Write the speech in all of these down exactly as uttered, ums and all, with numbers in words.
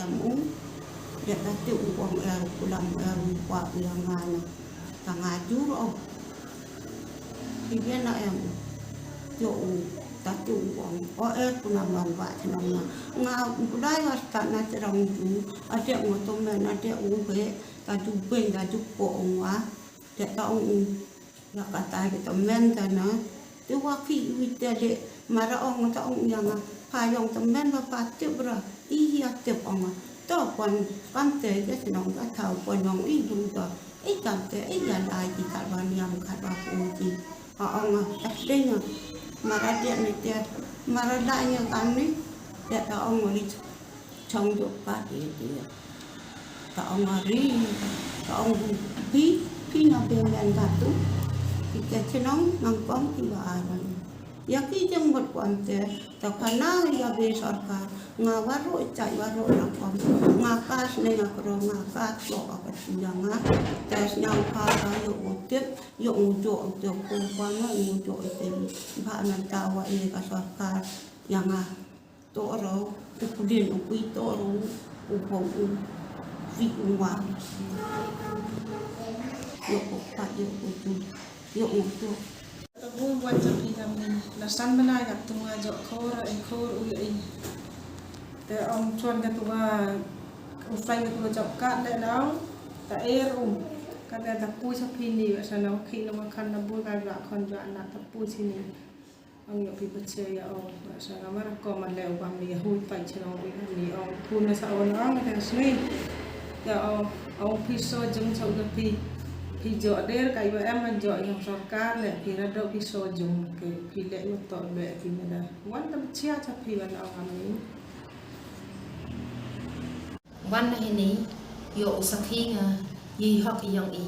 Em u, dep ta te u ong er u kulam er u kwah u ïa nga na. Ta nga jur o. Ki bien na em u. Te u, ta te u ong. O er kulam wan ba chnong na. Nga u dai war ta na te rong ju. Ade ngo to men ade u be. Ta ju ben ta ju ko ong wa. Te ta ong u. Ïa kata ki tymmen ta na. Te wa ki wi te de mara ong ta ong ïa nga. Pha ïong tymmen ba pha tip ra. I ïa tip ong. To pon kam te te shnong ta thau pon ong i dung to. I kam te i ïa dai ki khat ba niam khat ba pu ki. Ha ong ta ding. Mara dia ni te. Mara dai ïa kam ni. Te ta ong ri. Chong dok ka de de. Ta ong a ri, ta ong hu phi, phi na pe men ka tu. Phi ka chnong nang kong phi ba a ri. Ïa ki jeng mut kwam te, ta khana ïa be sorkar, nga waru chai waru na kwam. Nga kas ne nga kro nga kas yo ka ka sia nga. Tes nyang ka ka yo u tip, yo u jo u tip ko kwam nga u jo u tip. Ba nan ta wa i ka sorkar ïa nga. Toro, u pudin, u pui toro, u pom, u wi, u wa. Yo ko pa, yo ko tu, yo ko tu. Ka bun wan jam i jam ni, la san bana yak tu nga jok khor, ai khor u ya i. Te ong chuan ka tu wa, u fai ka tu wa jok kat le nau, ta er u. Ka te ta pu sa phi ni, wa sa nau khi nau wa khan na bu ka jwa khon jwa na ta pu si ni. Ong ïa phi pyrchah ïa o, sa nga mar ko ma le u bam ïa hu tai chnong u ni ong pun na sa on ong ta sni. Ïa o, ong phi so jong chau ïa phi, phi jo der kai ba em an jo ïa sorkar le phi ra do phi so jong ke phi le ïa to be phi me da. Wan ta pyrchah cha phi wan ong am ni. Wan na hini, ïoh u sakhi nga, ïa i hok i yong i.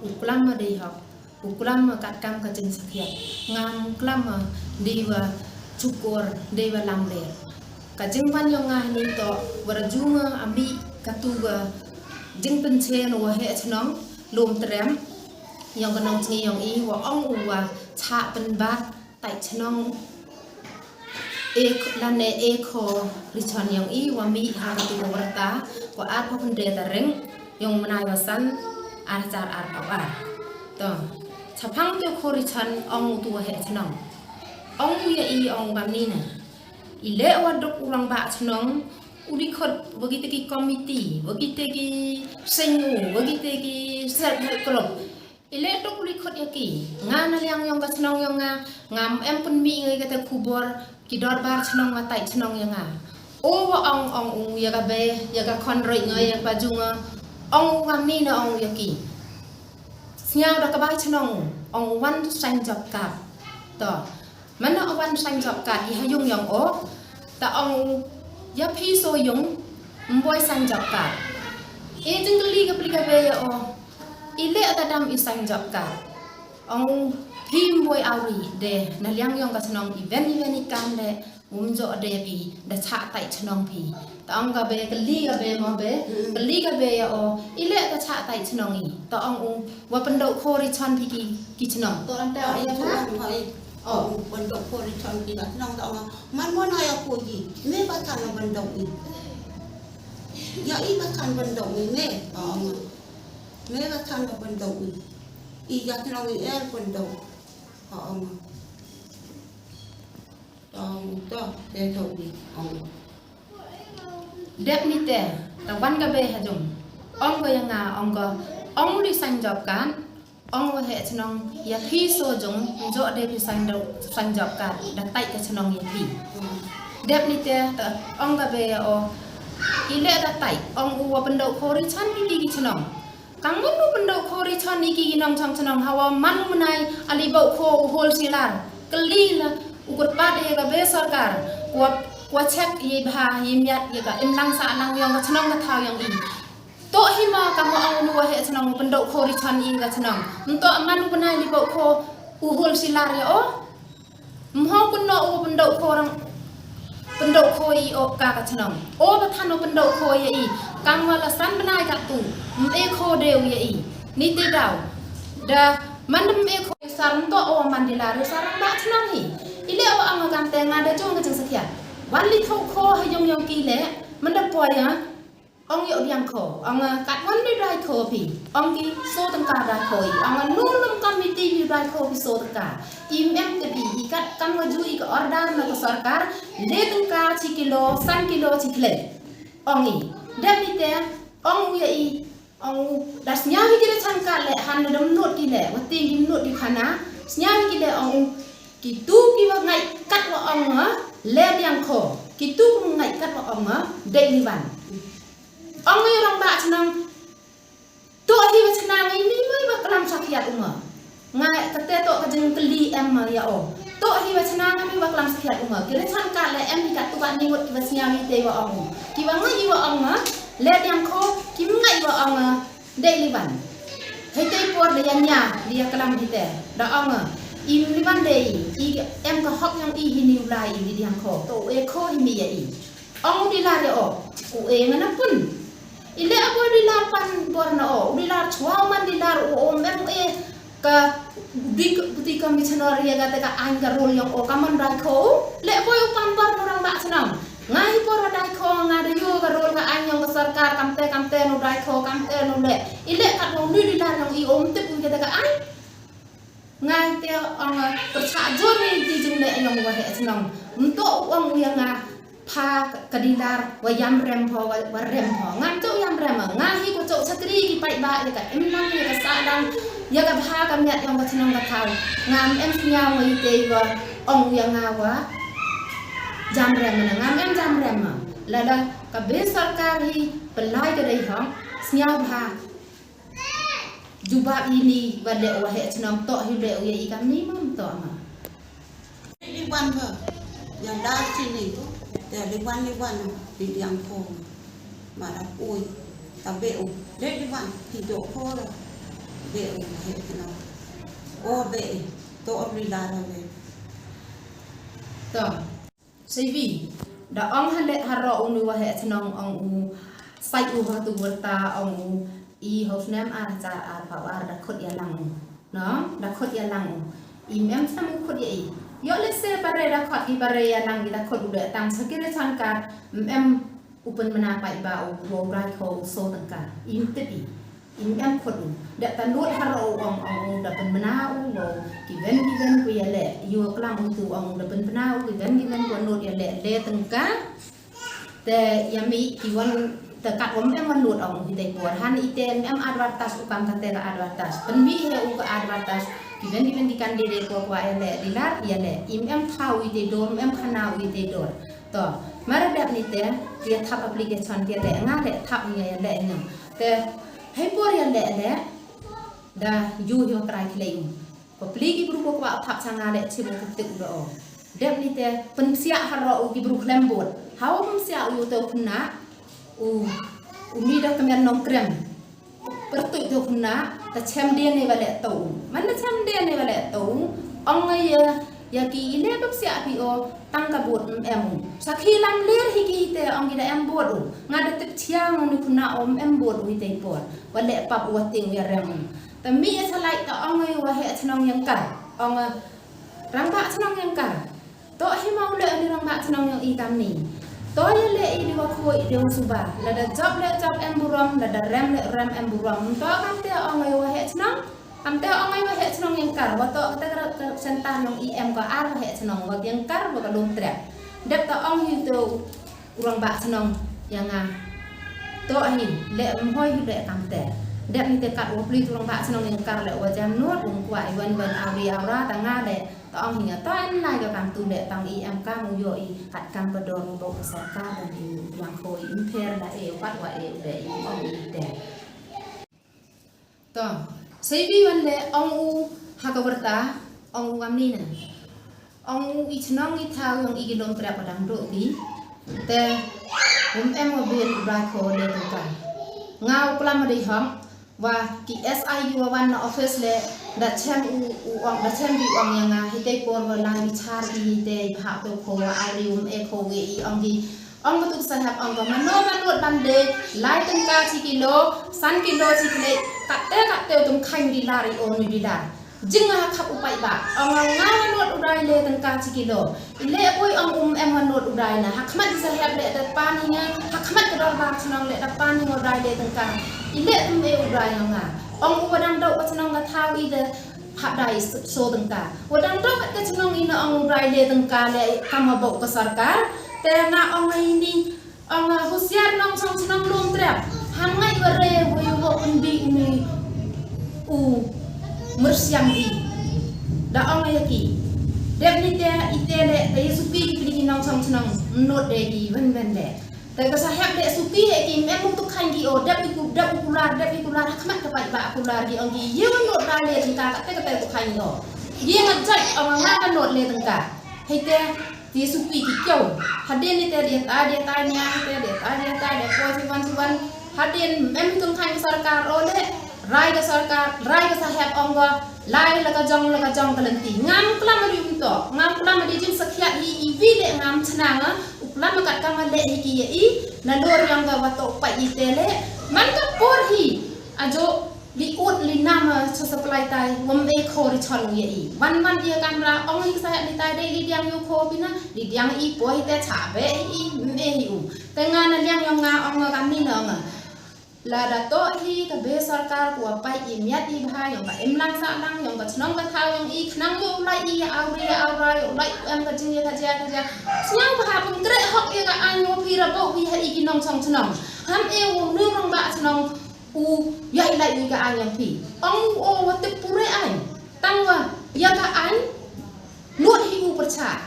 U klam ma dei hok, u klam ma katkam ka jingsakhiat. Ngam klam ma dei wa chukor, dei wa lamler. Ka jingwan yong nga hini to, wa raju nga ami katu wa jingpynche no wa heh chnong, lum trem, yong ka nong chngi yong i, wa ong u wa chah pynbat, tai chnong e lane e kho richon yong i wa mih ha ka tu ka warta ko ar pho khynde tarik yong mynai wa san ar hajar ar pho ar. To chaphang te kho richon ong u tu wa heh chnong. Ong u ya i ong bam ni na. I le wa dok u rangbah chnong u di khot wa ki te ki komiti, wa ki te ki sengu, wa ki te ki self help group. I le tuk li khot ïa ki. Nga na liang yong ka chnong yong nga, ngam em pun mi ngai ka te khubor, ki dorbar chnong nga tai chnong yong nga. O wa ong ong u ïa ka be, ïa ka khon roi ngai ïa ka jung nga. Ong u ngam ni na ong u ïa ki. Sñiaw da ka bai chnong u, ong u wan sain job card. To, mana o wan sain job card i ha yung yong o. Ta ong u, ïa phi so yung, mboi sain job card. E jingkylli ka pli ka be ïa o. I le ta dam i sain job card. Ong u, phi mboi auri de, na liang yong ka chnong i ven i ven i kam de, um jo de phi, da chah tai chnong phi. Ta ong ka be kylli ka be mo be, kylli ka be ïa o, i le ta chah tai chnong i. Ta ong u, wa pyndok kho richon phi ki, ki chnong. To anta ïa ta. Oh, pyntok kho richon ki la nong ta ong. Man mon ïa kho i. Me ba than ban dok i. Ïa i ba than ban dok i me. Ong. Me ba than ban dok i. I ïa nong i er ban dok. Ong. Ong to te to i. Ong. Dep ni te, ta wan ka be ha jong. Ong ko ïa nga, ong ko, ong li sain job card. Ong wa heh chnong, ïa phi so jong, njo de phi sain do, sain job card, da tai ka chnong ïa phi. Dep ni te, ta, ong ka be o, i le da tai, ong u wa pyndok kho richon phi ki ki chnong. Kang mun u pyndok kho richon i ki ki nong chong chnong, hawa man u mynai, ali bok kho u hol silar, kylli la, u kut pat ïa ka be sorkar, kwa, kwa chek ïa bha, ïa miat, ïa ka imlang sa lang yong ka chnong ka thaw yong i. To hi ma ka ma ong nu wa heh chnong pyndok kho richon i ka chnong. Nto man u bnai li bok kho u hol silar ïa o. Mho kun no u pyndok kho rang pyndok kho i o ka ka chnong. O ba than u pyndok kho ïa i. Kam wa la san bnai ka tu. M e kho de u ïa i. Ni te daw. Da man m e kho sar nto o man di la re sar ba chnong hi. I le o ang kam te nga da jong ka jing sakhiat. Wan li tho kho ha yong yong ki le. Man da po ïa. Ong ïoh diang kho, ong, eh, kat wan ni dai kho phi, ong ki so tengka dai kho i, ong, eh, nu lum kam miti ni dai kho phi so tengka. Im em te phi, i kat kam nga ju i ka order na ka sorkar, le tengka chi kilo, san kilo chi kile. Ong i, dem ni te, ong u ya i, ong u, da sñiaw i ki re chan ka le, han na dem nut ki le, wa ting ki nut ki khana, sñiaw i ki le, ong u, ki tu ki wa ngai kat wa ong, eh, le diang kho, ki tu ki ngai kat wa ong, eh, dei ni wan. Ong ïa rang ba chnong. To hi wa chnong ngi ni wa klam sakhiat uma. Nga kate to ka jing kli em ma ya o. To hi wa chnong ngi wa klam sakhiat uma. Kire chan ka le em hi ka tu wa ni wa ki wa sñiaw hi te wa ong. Ki wa ngai wa ong ma. Le diang kho ki ngai wa ong ma. Dei li wan. Hei te por de ya nya li ya klam hi te. Da ong ma. Im li wan dei i em ka hok yang i hi ni u lai i li diang kho. To e kho hi ni ya i. Ong u dilar ya o, u e nga na pun. I le abo dilar pan bor na o, u dilar chwa man dilar u o mem e ka dik buti ka missionary ya ga te ka ain ka rol yang o ka man dai kho. Le abo u pan bor na rang ba chnong. Nga hi bor dai kho nga da yu ka rol ka ain yang ka sorkar kam te kam te no dai kho kam te no le. I le ka no ni dilar yang i o mtip u ya te ka ain. Ngai te ong, eh, percha jor ni ti jing le ong wa he chnong. Mto ong ya nga pha ka dilar wa yam rem pho wa, wa rem pho. Ngam to yam rem nga hi ko to chakri ki pai ba ya ka im nang ya ka sa dang ya ka bha ka miat ong ka chnong ka thau. Ngam em sñiaw wa i te wa ong ya nga wa jam rem na ngam em jam rem ma. Lada ka be sorkar hi pelai ka dei hong sñiaw bha. Jubab ini wa le wa he chnong to hi le u ya i kam ni mam to ma. Li wan ba ya dar sini to ya li wan li wan di yang ko ma da oi ta be u le li wan ti do ko la be u he chnong o be to o li la ra be to. Seiwi da ong ha le ha ro u nu wa he chnong ong u sai u ha tu wurta ong u i ho snem ar cha ar pa ar da khut ya lang u. No da khut ya lang u. I mem sam u khut ya i. Yo le se pare da khut i pare ya lang i da khut u le tang sakire changkar mem u pun mena pai ba u wo rai kho u so tangka. I mtip i. Im em khot u da ta nud har u ong ong u da pynbna u wo ki ven ki ven ku ya le yu klam u tu ong u da pynbna u ki ven ki ven ku nud ya le le tengka. Te ya mi ki wan te kat wam em wan nud ong u ki te por han i te em em advertise u kam ka te ka advertise pynbi he u ka advertise ki ven ki ven ki kan de de ko kwa ya le dilar ya le im em thaw i te dor em khana u i te dor. To mara dep ni te ya thap application ya le nga le thap ni ya le ngam. Te hei por ya le le da yu yu trai khlei u. Ko pli ki bru ko kwah thap cha nga le chim ko tik u da o. Dep ni te pynsiah haro u ki bru khlem bot. Hau pynsiah u te u khna u u ni da kmen nong krem. Pertuit te u khna ta chem de ne ba le to u. Man ta chem de ne ba le to u. Ong nga ya ya ki ile pynsiah pi o. Tang ka bot em em u. Sakhi lam ler hi ki te ong ki da em bot u. Nga da tip chiang u ni khuna om em bot u hi te por. Wa le pap u wa ting u ya rem u. Ta mi ya salai ta ong u wa he chnong yang kar. Ong rang ba chnong yang kar. To hi ma u le ni rang ba chnong yang i kam ni. To ya le i di wa khu i di wa suba. Lada job le job em burom, lada rem le rem em burom. To kam te ong u wa he chnong. Kam te ong ai wa he chnong yang kar wa to kata kara ka sentar nong i em ka ar wa he chnong wa yang kar wa ka lum trek. Dep ta ong hi to u rang ba chnong yang nga. To hi le em hoi hi le kam te. Dep ni te kat wa pli tu rang ba chnong yang kar le wa jam nur um kwa i wan wan awi awra ta nga le ta ong hi nga ta en lai ka kam tu le tang i em kam u yo i kat kam ba dor u bok ka sorkar dan i yang khoi im pher la e wat wa e u le i ong i te. To, seiwi wan le ong u ha ka warta ong u amni na. Ong u i chnong i thaw yong i ki lom trep dang do ki. Te um em wa bien u bai kho le tu ka. Nga u klam dei hong wa ki S I U wa wan na office le da chem u u ong da chem bi ong ya nga hi te por wa lang i char i hi te i phak to kho wa ari um e kho we i ong ki. Ong ka tuk sahep ong ka mano mano ban de lai tengka chi kilo san kilo chi kile kate kate tum khain dilar i o nu dilar. Jing nga ha khap u paidbah, ong nga nga nud u dai le tyngka chi kilo. I leh poi ong um em nga nud u dai na. Ha khmat i sahep leh da pan hi nga, ha khmat ka dorbar chnong leh da pan hi nga u dai le tyngka. I leh tum e u dai nga. Ong u wa dang dok ka chnong ka thaw i da hap dai so tyngka. Wa dang dok ka chnong i na ong u dai le tyngka le kam wa bok ka sorkar. Te nga ong i ni Ong husiar nongchong chnong lum trep. Ham ngai wa re wa yu wa un bi uni u mursiang i. Da ong ya ki. Dep ni te i te le da ya supi ki pili ki nongchong chnong not de ki wen wen de. Te ka sahep de supi he ki mem muk tu khan ki o dep i ku dep u kular dep i kular ha khmat ka paidbah kular ki ong ki ye wa not da le tyngka ka te ka te tu khan ki o. Ye nga jai ong nga ka not le tyngka. Hei te Ti supi ki kyau. Hadien ni te dia ta dia ta nia te dia ta dia ta dia poi si wan si wan. Hadien em tung khan ka sorkar o le. Rai ka sorkar, rai ka sahep ong ko. Lai la ka jong la ka jong ka lenti. Ngam klam ri um to. Ngam klam di jin sakhiat hi i wi le ngam chnang. U klam kat ka ma le hi ki i. Na lor yang ka wa to pa i te le. Man ka por hi. Ajo Li ut li nam cha supply tai wam e kho ri chon u ya i. Wan man ia kamra ong i ksa ni tai dei li diang yu kho pina li diang i poi te cha be i me hi u. Te nga na liang yong nga ong nga kam ni na nga. La da to hi ka be sarkar ku apai i miat i bha yong ka im lang sa lang yong ka chnong ka thaw yong i khnang yu lai i au ri au rai u lai em ka jing ya ka ja ka ja. Snyang bha pun kre hok ia ka ai ngo phi ra bo wi ha i ki nong chong chnong. Ham e u nu rong ba chnong U ïaid lait ngi ka aiñ ïa phi. Ong u o wa tip pure aiñ. Tang wa ïa ka aiñ. Lut hi u pyrchah.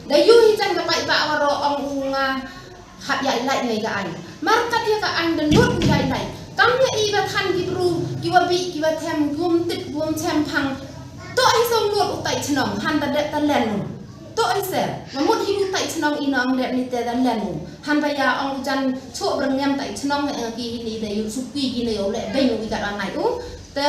Da yu hi jan ka paidbah waroh ong u nga hap ïaid lait ngi ka aiñ. Mar kat ïa ka aiñ da lut u ïaid lait. Kam ïa i ba than ki bru ki wa bih ki wa them ki wum tip ki wum them phang. To hi som lut u tai chnong han da dep ta len u. To hi se. Mamut hi u tai chnong i nong dep ni te da len u. Han ba ïa ong u jan chuh berngem tai chnong eh, ki ni da yu supi ki ne u le beng u i ka rangai u. Te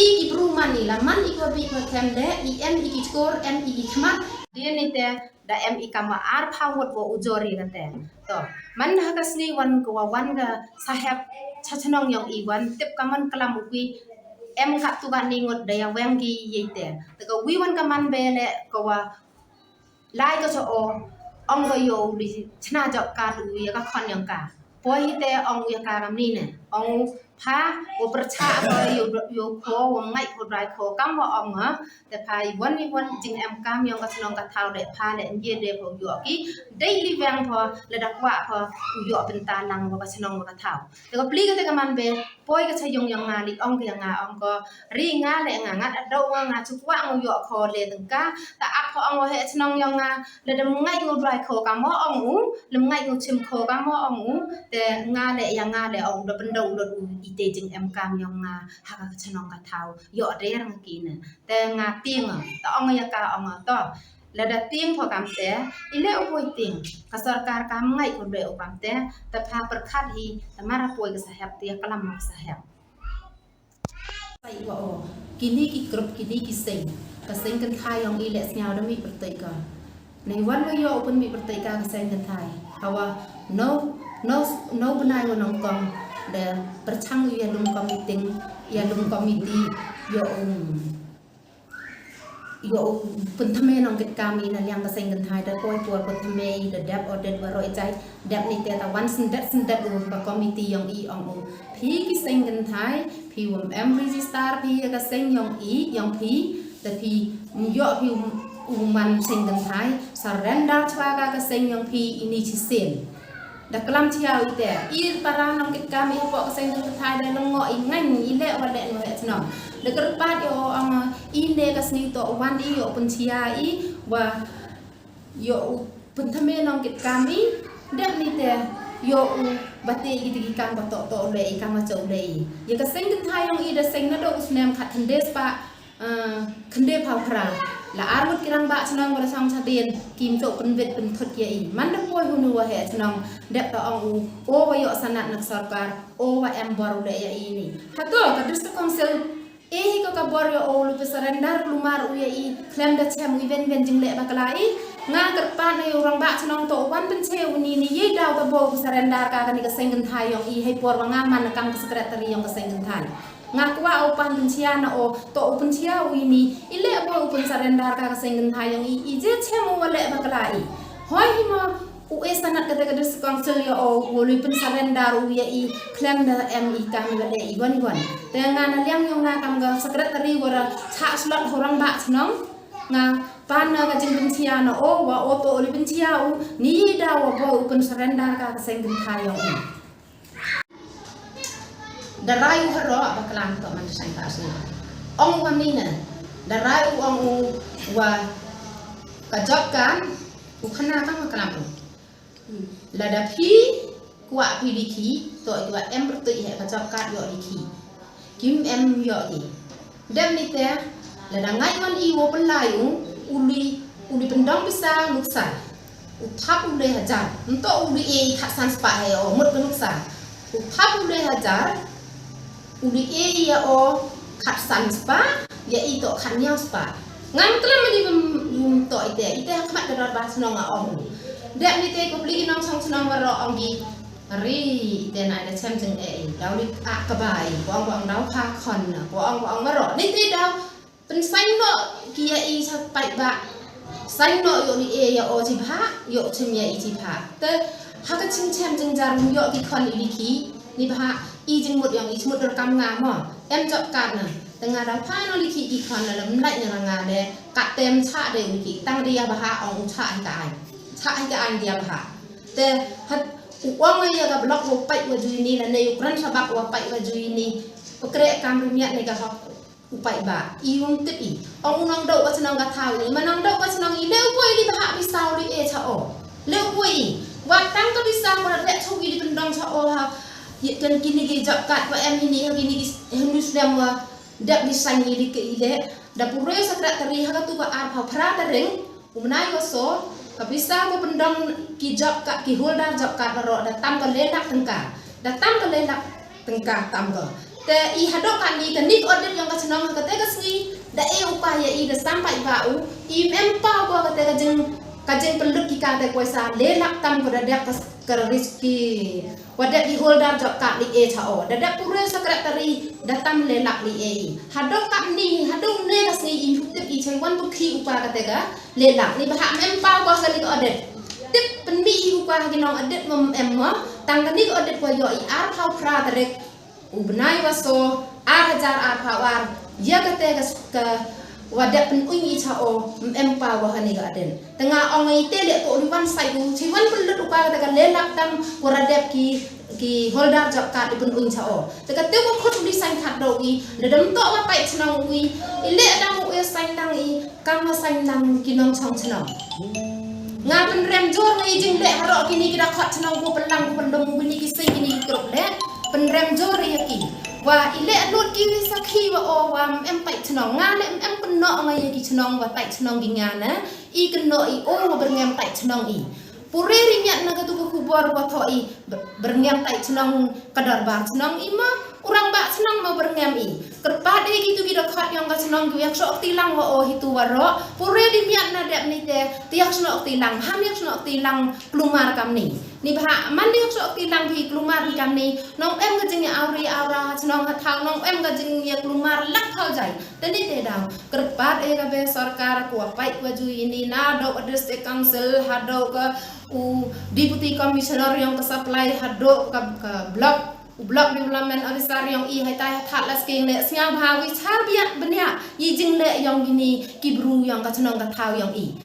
i ki bru man i la man i ko bi ko them de i em i ki chkor em i ki khmat. Dien ni te da em i kam wa ar phaw ngut ko u jor i ka te. To man ha ka sni wan ko wa wan ka sahep cha chnong yong i wan tip ka man klam u ki em ka tu ka ni ngut da ïa weng ki ye te. Te ka wi wan ka man be le ko wa Lai ka cho o ong ka yo u li chna jok ka tu ya ka khon yang ka. Poi hi te ong ya ka ram ni ne. Ong u pha u percha ko yo yo ko u ngai ko drai ko kam wa ong ha. Te pha i wan i wan jing em kam yang ka chnong ka thau de pha de ye de ko yo ki. Dei li weng ko le da kwa ko u yo penta lang wa ka chnong wa ka thau. Te ka pli ka te ka man be Poi ka cha yung yong nga li ong ka yong nga ong ko ri nga le nga ngat adau nga nga chu kwah ngu yok ko le tengka ta ap ko ong he chnong yong nga le dem ngai ngu dwai ko ka mo ong u lem ngai ngu chim ko ka mo ong u te nga le ya nga le ong da pendau lut u i te jing em kam yong nga ha ka chnong ka thau yok der nga ki ne te nga tieng ta ong ya ka ong to Lada tieng pho kamte, i leh u poi tieng, ka sorkar kam ngai u leh u kamte, ta pha pyrkhat hi, ta mara poi ka sahep, ta ïa klam ka sahep. Sai wa o, kini ki group, kini ki seng, ka seng kynthai yong i leh sñiaw da mih pyrtei ka. Nei wan wa ïoh u pynmih pyrtei ka ka seng kynthai. Hawa, no, no, no bnai wa nongkong, da pyrchang u ïa lum committee, ïa lum committee, ïoh u. Ïoh u pynthame nongkitkam i na liang ka seng kynthai da poi por pynthame i da dep audit baroh i jait dep ni te ta wan syndet syndet u ba committee yong i ong u. Phi ki seng kynthai, phi wym em register phi ïa ka seng yong i, yong phi, da phi ym ïoh phi u man seng kynthai, surrender chwa ka ka seng yong phi ini chisien. Da klam thiaw ite, i para nongkitkam i hapoh ka seng jong ka thai da lyngngoh i ngaiñ i leh wa leh noh heh chnong. Da kyrpad ïa u ong i ne ka sngi to wan i ïoh pynthia i wa ïoh u pynthame nongkitkam i dep ni te ïoh u bate i kiti ki kam ba toh toh u leh i kam ba choh u leh i. Ïa ka seng kynthai yong i da seng naduh u snem khatkhyndai spah Khyndai phaw phra. La ar ngut ki rangbah chnong wa la song chadien kim chooh pynbit pynthut ïa i. Man da poi hunu wa heh chnong dep ta ong u o wa ïoh sanad na ka sorkar o wa em bor u leh ïa i ni. Hato ka District Council e hi ko ka bor ïa o lu pynsurrender lumar u ïa i khlem da chem u i wen wen jingleh bakla i. Nga kyrpad na ïa u rangbah chnong to u wan pynche u ni ni ïa i daw ta bor u surrender ka kani ka seng kynthai yong i hei por wa nga man na kam ka secretary yong ka seng kynthai. Nga kwah u pan pynshia na o, to u pynshia u ini, i leh boi u pynsurrender ka ka seng kynthai yong i, i je chem u wa leh bakla i. Hoi hi ma u e sanat kata ka district council ya o, u lui pynsurrender u ya i, khlem da em i kam wa leh i wan i wan. Te nga na liang yong nga kam ka secretary wa ra chah slot horang ba chnong, nga pan na ka jingpynshia na o, wa o to u lui pynshia u, ni da wa boi u pynsurrender ka ka seng kynthai yong i. Da rai u haroh ba klam to man seng ta sni. Ong wa ni na. Da rai u ong u wa ka job kan u khana ka ma klam u. Lada phi kwah phi likhi to i wa em rtui he ka job card yo likhi. Kim em yo ki. Dem ni te lada ngai wan i wo pynlai u u lui u lui pyndong pisa nuksa. U thap u le hajar. Nto u lui e i khat san spah he o mut ka nuksa. U thap u le hajar. U lui e i ya o khat san spah. Ya i to khat nyaw spah. Ngam klam ni bym bym to i te i te ha khmat ka dor ba chnong a ong. Dep ni te ko pli nong chong chnong wa ro ong gi. Ri i te na i da chem jing e i. Daw li a ka ba i. Ko ong ko ong daw pha khon na. Ko ong ko ong wa ro. Ni te daw. Pynsain noh ki ya i cha paidbah. Sain noh yo li e ya o chi bha, yo chim ya i chi bha. Te ha ka chim chem jing jar yo ki khon i li ki ni bha i jing mut yong i chmut dor kam nga mo. Em job card na. Te nga dang pha no li ki ki khon na lem lai na nga le ka tem cha de li ki tang de ya bha ong cha hi ka ai. Cha hi ka ai de ya bha. Te hat u ong ya ka block wo pai wa jui ni la ne u kran sabak wa pai wa jui ni. Pekre kam rumiat ne ka hok. U paidbah i um tip i ong u nongdeuh ka chnong ka thaw i ma nongdeuh ka chnong i leu poi li bha pisa u li e cha o leu poi i wat tang ka pisa ma leh chu i li pyndong cha o ha. Ye kan kini ki job card wa em hini ha kini ki hini slem wa dep li sang i li ke i le da pure secretary ha ka tu ka ar pha phra ta ring. U mnai wa so ka pisa ko pyndong ki job card ki holder job card ro da tam ka le lak tengka da tam ka le lak tengka tam ka. Te i hadok ka ni ka ni ka audit yong ka chnong ka te ka sngi da e u pa ya i da sampai ba u i mem pa ko ka te ka jing ka jing pynlut ki ka te ko sa le lak tam ko da dek ka ka risk ki. Wa dep i holder job card li e cha o da dep pure secretary da tam le lak li e i hadok ka ni hadok ne ka sngi i hutip i chai wan bu khi u pa ka te ka. Le lak ni ba ha mem pa wa ka ni ka audit. Tip pynmih i u ka ha ki nong audit mem em mo. Tang ka ni ka audit wa yo i ar phaw phra tarik u bnai wa so ar hajar ar phaw ar. Ya ka te ka wa dep pynung i cha o mem pa wa ha ni ka audit. Tanga ong i te le ko u wan sai u chi wan pynlut u ka ka te ka le lak tam ko ra dep ki ki holder job card i pynung cha o. Te ka te wa khut u li sain khat do i le dam to wa pai chnong u i le dam u e sain dang i. Kam ma sain lang ki nong chong chnong. Nga pynrem jur nga i jing le harok kini ki da khot chnong ku pynlang ku pyndom ku bini ki sei kini ki krop le. Pynrem jur ya ki. Wa i le lut ki wi sakhi wa o wa em tai chnong nga le em pynno nga ya ki chnong wa tai chnong ki nga na. I kynno i o wa berngem tai chnong i. Pure ri miat na ka tu ka khubor wa tho i berngem tai chnong ka darbar chnong i ma. Urang ba chnong ma berngem i. Kyrpad e kitu ki dokhot yong ka chnong ki yak shok ti lang wa o hitu wa ro. Pure di miat na dep ni te ti yak shok ti lang ham yak shok ti lang klumar kam ni. Ni bha man di yak shok ti lang ki klumar ni kam ni. Nong em ka jing ya auri aura ha chnong ha thang nong em ka jing ya klumar lak thau jai. Te ni te dang kyrpad e ka be sorkar ku wa pai wa jui ni na do ka district council ha do ka u deputy commissioner yong ka supply ha do ka block. U block development officer yong i hai tai ha that las king le sngau bha wi char biak bniak i jing le yong ini ki bru yong ka chnong ka thau yong i.